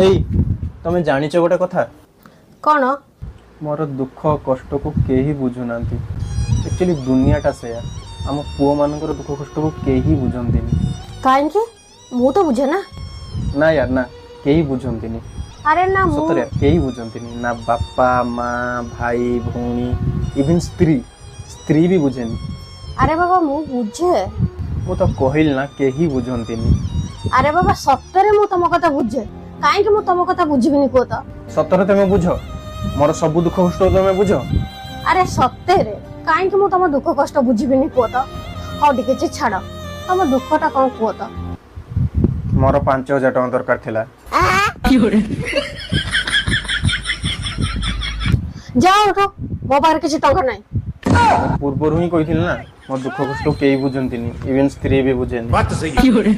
ଏଇ, ତମେ ଜାଣିଛ ଗୋଟେ କଥା? କ'ଣ? ମୋର ଦୁଃଖ କଷ୍ଟକୁ କେହି ବୁଝୁନାହାନ୍ତି। ଆକ୍ଚୁଆଲି ଦୁନିଆଟା ସେଇଆ, ଆମ ପୁଅମାନଙ୍କର ଦୁଃଖ କଷ୍ଟକୁ କେହି ବୁଝନ୍ତିନି। କାହିଁକି, ମୁଁ ତ ବୁଝେ ନା। ନା ୟାର ନା, କେହି ବୁଝନ୍ତିନି। ଆରେ ନା, ମୁଁ ସତରେ ୟାର, କେହି ବୁଝନ୍ତିନି। ନା ବାପା ମା, ଭାଇ ଭଉଣୀ, ଇଭିନ୍ ସ୍ତ୍ରୀ, ସ୍ତ୍ରୀ ବି ବୁଝେନି। ଆରେ ବାବା, ମୁଁ ବୁଝେ। ମୁଁ ତ କହିଲି ନା, କେହି ବୁଝନ୍ତିନି। ଆରେ ବାବା, ସତରେ ମୁଁ ତମ କଥା ବୁଝେ। କାହିଁକି ମୁଁ ତମ କଥା ବୁଝିବିନି, କୁହ ତ? ସତରେ ତମେ ବୁଝ? ମୋର ସବୁ ଦୁଃଖ କଷ୍ଟ ତମେ ବୁଝ? ଆରେ ସତରେ, କାହିଁକି ମୁଁ ତମ ଦୁଃଖ କଷ୍ଟ ବୁଝିବିନି, କୁହ ତ? ହଉ ଟିକେ ଅଛି, ଛାଡ, ତମ ଦୁଃଖଟା କଣ କୁହ ତ? ମୋର 5000 ଟଙ୍କା ଦରକାର ଥିଲା। ଯାଅ ଉଠ, ମୋ ପାଖରେ କିଛି ଟଙ୍କା ନାହିଁ। ମୁଁ ପୂର୍ବରୁ ହିଁ କହିଥିଲି ନା, ମୋ ଦୁଃଖ କଷ୍ଟ କେହି ବୁଝନ୍ତିନି, ଇଭେନ୍ ସ୍ତ୍ରୀ ବି ବୁଝେନି। बात तो सही है।